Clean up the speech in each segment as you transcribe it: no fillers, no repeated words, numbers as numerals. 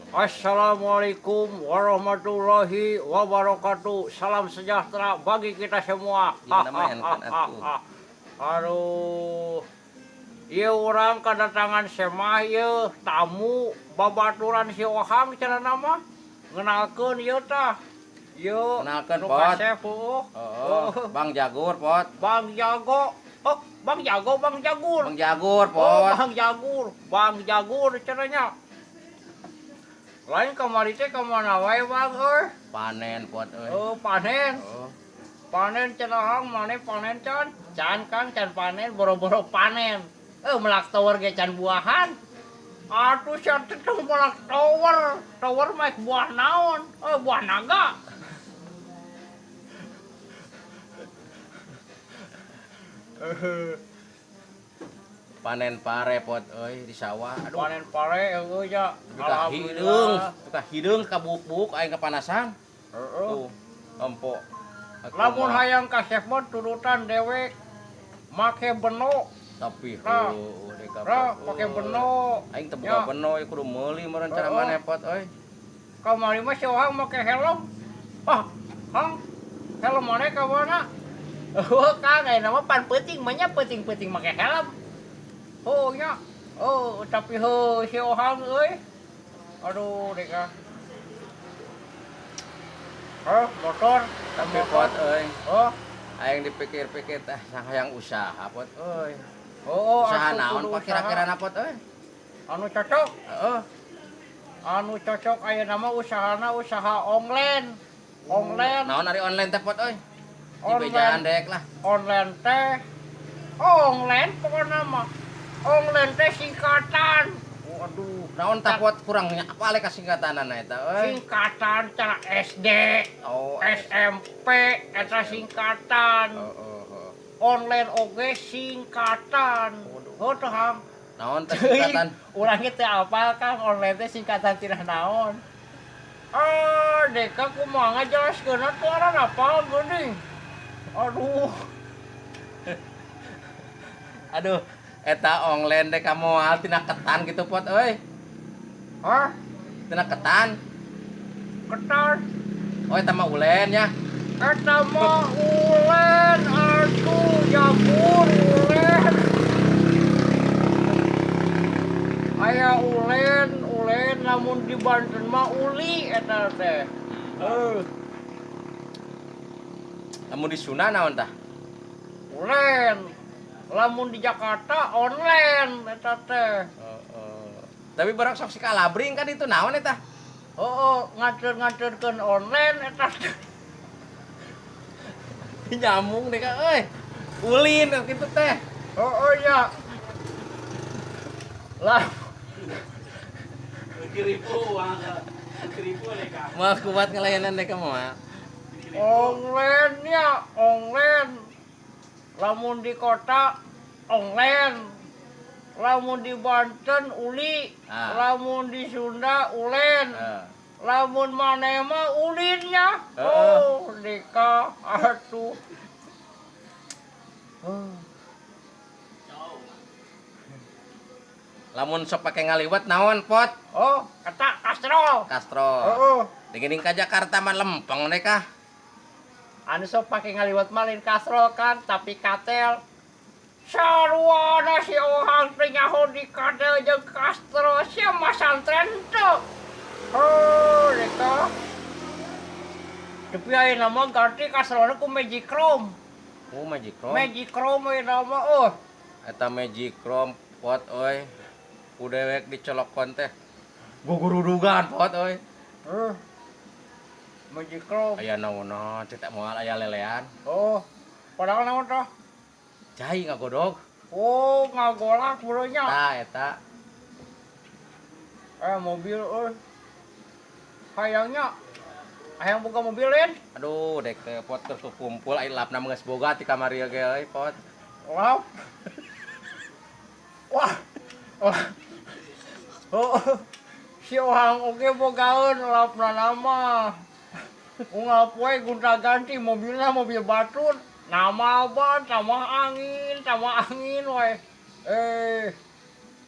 Assalamualaikum warahmatullahi wabarakatuh. Salam sejahtera bagi kita semua. Gimana main kan atuh. Aduh. Ieu urang kedatangan semah ieu tamu babaturan si Ohang cenah nama. Ngenalkeun ieu tah. Ieu Kenalkeun, nu Pot. kasep, heueuh. Oh, Bang Jagur, Pot. Bang Jago. Oh, Bang Jago, Bang Jagur. Bang Jagur, Oh, Pot. Bang Jagur, Bang Jagur cenah. Lain kamari teh ka mana wae Bang euy? Panen, Pot euy. Oh, panen. Oh. Panen cenah hang mane panen can? Can Kang, can panen boro-boro panen. Melak tower ge can buahan. Atuh sia teh tong melak tower. Tower mah buah naon? Buah naga. Panen pare, Pot euy di sawah. Aduh. Panen pare heueuh nya. Buka hideung, buka hideung kabuk-buk aing kepanasan. Heeh. Tuh, empok. Atuh Lamun mah. hayang kasep mah turutan dewek make beno. Tapi Nah. heueuh dek ka, Nah, Pot, pake euy. beno. Aing teu boga Ya. beno euy kudu meuli meureun cara Heeh. maneh, Pot euy. Kamari mah si Ohang make helm. Ah, Hang, helm maneh ka mana? Oh, Kang, ayeuna mah pan peuting mah nya peuting-peuting make helm. Oh nya. Oh, tapi heuh si Ohang euy. Aduh, dek ah. Oh, motor. Tapi Pot euy, Oh, aing dipikir-pikir teh hayang usaha, Pot euy. oh, Usaha atuh naon kudu Pak usaha. kira-kira Pot euy? Anu cocok. Heeh. Anu cocok ayeuna mah usahana usaha online. Online. Naon ari online teh, Pot euy? Di Online. bejaan dek lah. Online teh. Online pokoknya mah. Online teh singkatan. Waduh, naon tah Pot kurangnya apa ale kasingkatanana eta euy? Singkatan cara SD, Oh, SMP eta singkatan. Oh, oh, oh. Online oge singkatan. Waduh. Oh teh Hang. Naon teh singkatan? Urang ge teu apal Kang online teh singkatan tina naon. Ah, deka kumaha ngajelaskeun atuh aran apal geuning. Aduh. Aduh, eta online dek moal tina ketan gitu Pot euy. Hah? Tina ketan. Ketan. Oh, eta mah ulen ya. Eta mah ulen atuh jagur ulen. Aya ulen, ulen lamun di Banten mah uli eta teh. Heuh, Lamun di Sunda naon tah? ulen. Lamun di Jakarta online eta teh. Heeh. Tapi barang sok si kalabring kan itu naon eta? Oh, ngatur-ngaturkeun online eta teh. Nyambung deh euy. Ulin gitu teh. Oh, ya. Lah, Mah kuat ngelayanan dek moal. online ya, online. Lamun di kota online. Lamun di Banten uli, Ah. lamun di Sunda ulen. Heeh. Lamun maneh mah ulinnya. Heeh. Oh, deka atuh. Oh. Lamun sok pake ngaliwet naon Pot? Oh, eta kastrol. Kastrol. Heeh. Dingin ka Jakarta mah lempeng deh kah? Anu sok pake ngaliwet mah lain kastrol kan, tapi katel. Sarwana si Ohang teh nyaho di katel jeung kastrol sia masantren teu. Oh, deka. Tapi ayeuna mah ganti kastrolna ku Magic Chrome. Oh, Magic Chrome. Magic Chrome ayeuna mah oh. Eta Magic Chrome Pot euy. Ku dewek dicolokon teh. Gugurudugan Pot euy. Magic Chrome. Aya naonan cek teh moal aya lelean. Oh, padahal naon tah? Cai ngagodog. Oh, ngagolak bro nya. Tah eta. Mobil euy. Hayangnya hayang boga mobil lain. Aduh, dek teh Pot keur kumpul aya lapna geus boga ti kamari ge euy Pot. Wah. Wah. Wah. Oh, si Ohang oge bogaeun lapna nama. Unggal poe gonta-ganti mobilna mobil batur. Nama ban tambah angin we. Eh.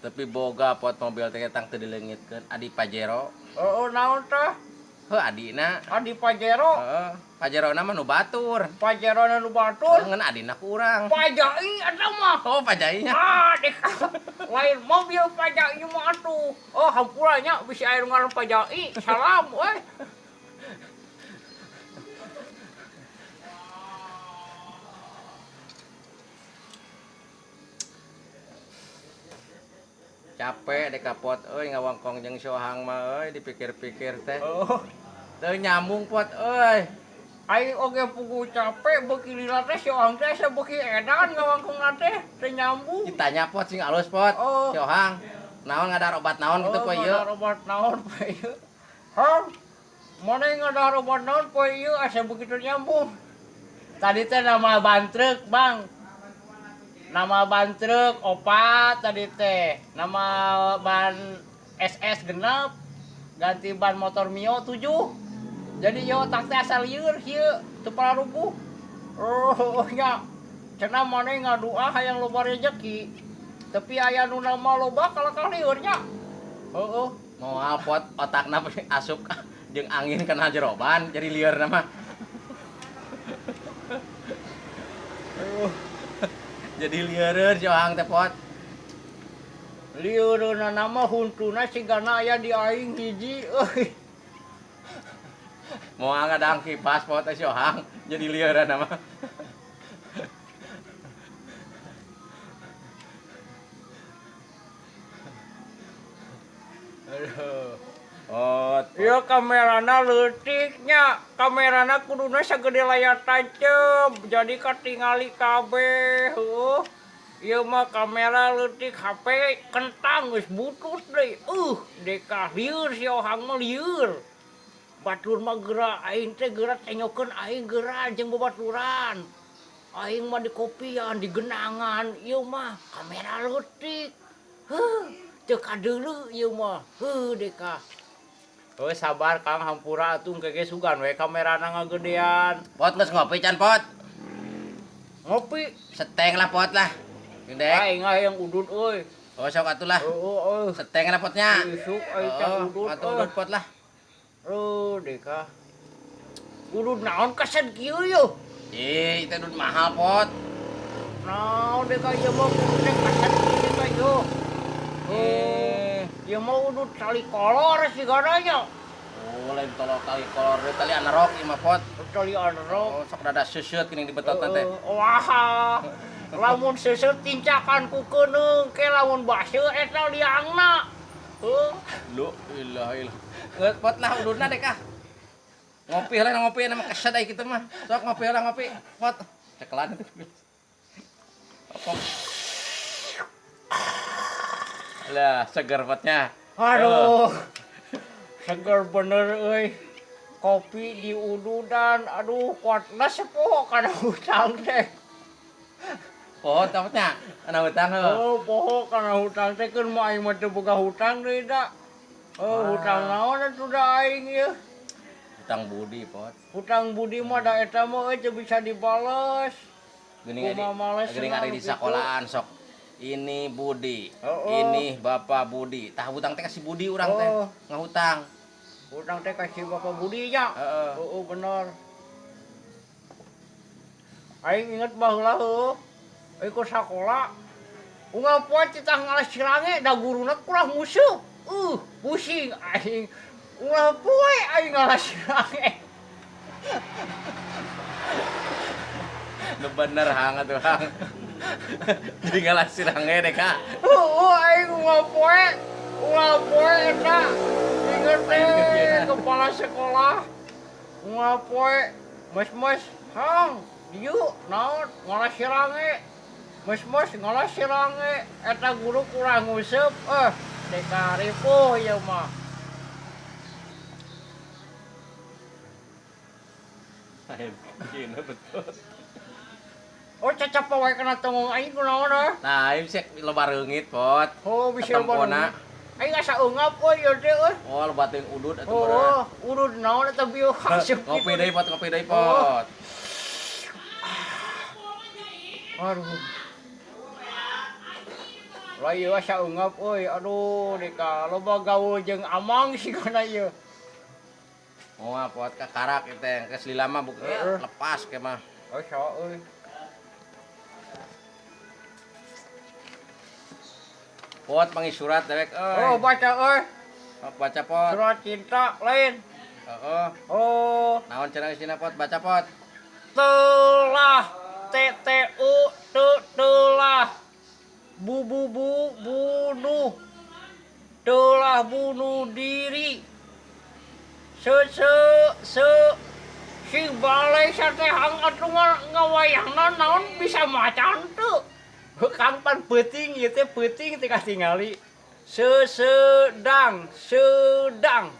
Tapi boga pot mobil teh tang teu dileungitkeun adi Pajero. Oh, naon tah? Heuh, adina. Adi Pajero. Heeh, Pajero na mah nu batur. Pajero nu batur. Ngan adina ku urang. Pajai eta mah. Oh, Pajai nya. Ah, dek. Lain mobil Pajai mah atuh. Oh, hampura nya bisi aya nu ngaran Pajai. Salam euy. Capek dek kapot euy ngawangkong jeung Sohang mah euy dipikir-pikir teh. Oh, Teu nyambung pot euy. Aing oge puguh capek beuki lila teh si Ohang teh asa beuki edan ngawangkongna teh teu nyambung. Ditanya pot sing alus pot. Oh. Si Ohang, naon ngadar obat naon kitu poe ieu? Ngadar obat naon poe ieu? Hang, mana ngadar obat naon poe ieu asa begitu nyambung. Tadi teh nama ban truk, Bang. Nama ban truk opat tadi teh. Nama ban SS genep, ganti ban motor Mio 7. Jadi yo otak teh asal lieur kieu teu pararuguh. Oh nya. Cenah maneh ngadua hayang loba rezeki. Tapi aya nu nama loba kalakah lieur nya. Heeh. Moal pot otakna asup jeung angin kana jero ban jadi lieur mah. Jadi lieureun si Ohang teh pot. Lieureunna mah huntuna sigana aya di aing hiji euy. Moal ngadang kipas pot si Ohang jadi lieureun mah. Aduh. Oh, Ieu kamerana leutik nya. Kamerana kuduna sagede layar tancep, jadi katingali kabeh heueuh. Ieu mah kamera leutik, HP kentang geus butut deui. Deka lieur si Ohang mah lieur. Batur mah geura aing teh geura tenyokeun aing geura jeung babaturan. Aing mah di kopian, di genangan, ieu mah kamera leutik. Heuh, teu kadeuleu ieu mah. Heuh deka. Oh sabar Kang, hampura atuh engke ge sugan we kamerana ngagedean. Pot geus ngopi can pot? Ngopi. Seteng lah pot lah. Gede. Aing hayang udud euy. Oh sok atuh lah. Heeh euy. Seteng lah potnya. Isuk aing can udud. Atuh udud pot lah. Aduh deka. Udud naon kaset kieu yeuh? Ih, itu udud mahal pot. Naon deka ieu mah udud teh kaset kieu deka ieu. Ieu mah udud tali kolor sigana nya. Oh, lain tolok tali kolor deui, tali anerok ieu mah pot. Tali anerok. Oh, sok rada seuseut geuning dibetotna teh. Wah. Lamun seuseut tincakan ku keuneung, ke lamun baseuh eta liangna. Heuh. Lu ilah ilah. Geus pot lah ududna deh kah. Ngopi lah ngopi nama kesed ai kitu mah. Sok ngopi lah ngopi. Pot. Cekelan itu. Apa? Lah, seger potnya. Aduh. Seger bener euy. Kopi di ududan, aduh kuatna sepoho kana hutang teh. Poho teh potnya, kana hutang heuh. Oh, poho kana hutang teh keun mah aing mah teu boga hutang deui da. Oh, hutang naon atuh da aing ieu? Hutang budi pot. Hutang budi mah da eta mah euy teu bisa dibales. Geuning Kumaha ari di sekolahan sok. Ini Budi, oh. Ini Bapak Budi. Tah hutang teh kasih Budi urang teh, ngahutang. Hutang teh kasih Bapak Budi nya. Heeh. Oh, bener. Aing inget baheula heuh. Aing ke sakola. Unggal poe titah ngalas cirange da guruna kurang musuh. Pusing aing. Unggal poe aing ngalas cirange. Nu bener hang atuh hang. Jadi ngalas cirange deh kak. Heeh, aing unggal poe eta. Inget teh kepala sekolah. Unggal poe mes-mes hang dieu naon ngalas cirange. Mes-mes ngalas cirange eta guru kurang nguseup deka ripuh ieu mah. Gini betul. Oh, cacap wae kana tongong aing kunaon ah? Nah, aing sih loba reungit pot. Oh, bisa loba reungit. Aing asa eungap euy ieu teh euy. Oh, loba teuing udud atuh beureuh. Oh, udud naon eta bieu kasep. Ngopi deui pot, ngopi deui pot. Aduh. Lah ieu asa eungap euy. Aduh, dika loba gaul jeung amang sigana ieu. Moal Pot, kakarak ieu teh geus lila mah buka lepas ke mah. Oh, sok euy. Pot pangi surat dewek euy. Oh, baca euy. Sok baca Pot. Surat cinta lain. Heeh. Oh, Naon cenah isina Pot, baca Pot. Telah T T U T telah bu bu bu bunuh telah bunuh diri se se se si balai sate hang atuh ngawayangna naon bisa macan teu. Kang pan peuting ieu teh peuting teh katingali sedang sedang.